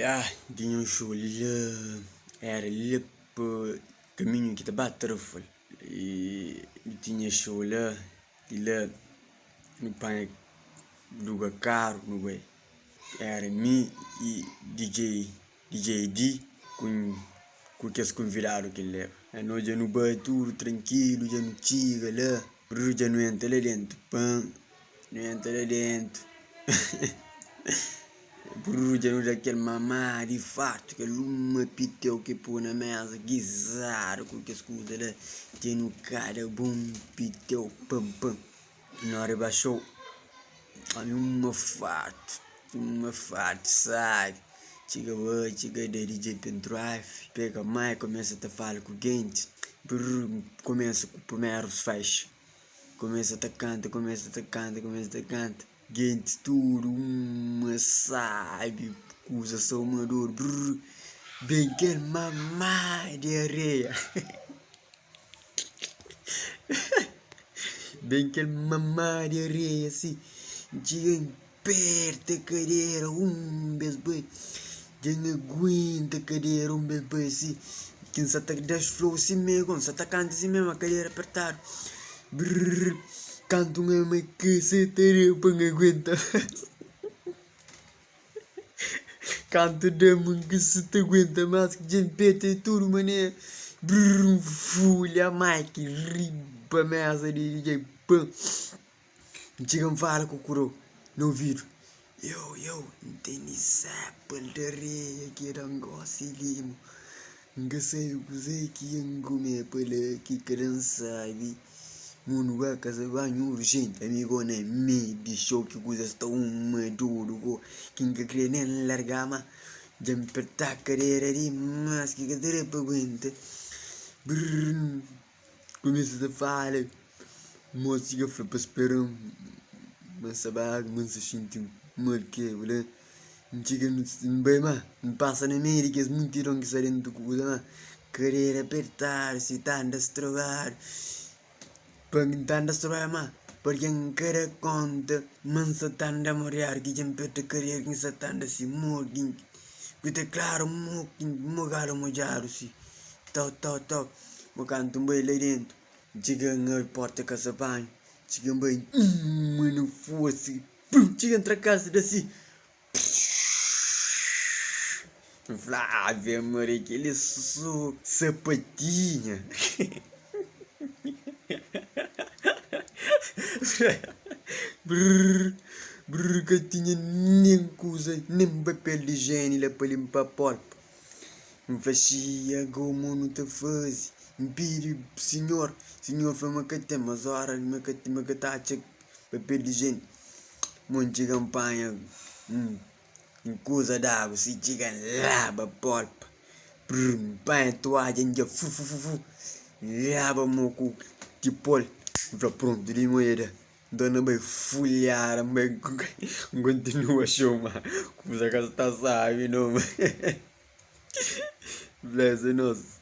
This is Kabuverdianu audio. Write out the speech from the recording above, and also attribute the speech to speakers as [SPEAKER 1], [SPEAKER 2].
[SPEAKER 1] Ya, tinha un xou la, éra la pa kaminhu ki ta ba Tarrafal. I nu tinha xou la, di la nu panha luga karu nu bai. Éra mi i DJ DJ Di ku kes konvidadu ki el leba. Nos dja nu bai tudu trankilu, dja nu txiga la, dja nu entra la déntu, pan. Nu entra la dentu Brrr dja nu da kel mamá di fartu Kel uma piteu ki poi na meza Gizadu ku kes kuza la Dja nu kada bon piteu pam pam Na ora ba xou Ami uma fartu Uma fartu sabi Txiga bai txiga da DJ pendrive Pega mic kumesa ta fala ku gentis Brrr kumesa ku primerus faixa. Kumesa ta kanta, kumesa ta kanta, kumesa ta kanta Gentis tudu uma sabi kuza sa uma dor brrr Ben kel mamá di areia Ben kel mamá di areia si Txiga Perta kadera un bes bai Dja N aguenta kadera un bes bai si Ki N sa ta da flow si mê go N sa ta kanta si mê ma kadera pertadu Brrr Kantu N ama ka sa ta da pa N aguenta más Kantu da-m N ka sa ta aguenta más Dja N perta di tudu manera Brrr N fulha mike riba mesa di DJ Pã. N txiga N fala ku kuru na ovidu, Yo, yo, N tene zépel di areia ki da-m gósi li mo. N ka sabe kuzê ki N kume pa la ki ka da-m sabe. Mo nu ba kaza banhu urjenti, ami go na mei di xou ki kuza sta uma dodu go ki N ka kre nen larga ma dja N perta kadera dimás ki ka ta da pa aguenta. Brrr. Kumesa ta fala, mos txiga fla pa spera-m ma N sta baga, ma N sta xinti mal ke la. N txiga N bai ma N pasa na meiu di kes multidon ki sta dentu kuza ma kadera pertadu si ta anda strobadu. Pa N ta anda strobadu ma pabia N ka da konta ma N sta ta anda mariadu ki dja N perta kadera ki N sta ta anda si mo ki ta klaru mo gadu modjadu si tau tau tau. Mo kantu N bai la dentu, N txiga N abri porta kasa banhu, N txiga N bai ma na forsa, pum! Txiga N tra kasa da si, N fla ave maria kel-li é so sapatinha Brrr brrr ka tinha nen kuza, nen papel di ijeni la pa linpa porta. N fla, Xia, go mo nu ta faze? N pidi sinhor, sinhor fla ma ka ten, mas ora ma ka ma ka ta atxa papel di ijeni. Mo N txiga N panha un kuza di agu si txiga N laba polpa, prr N panha tuadja N dja fufufufu N laba mo ku tipol, N fla prontu di mo e da. Nton na bai fulhara N bai N kontinua xou ma kuza ka sta sabi no. Bless nos.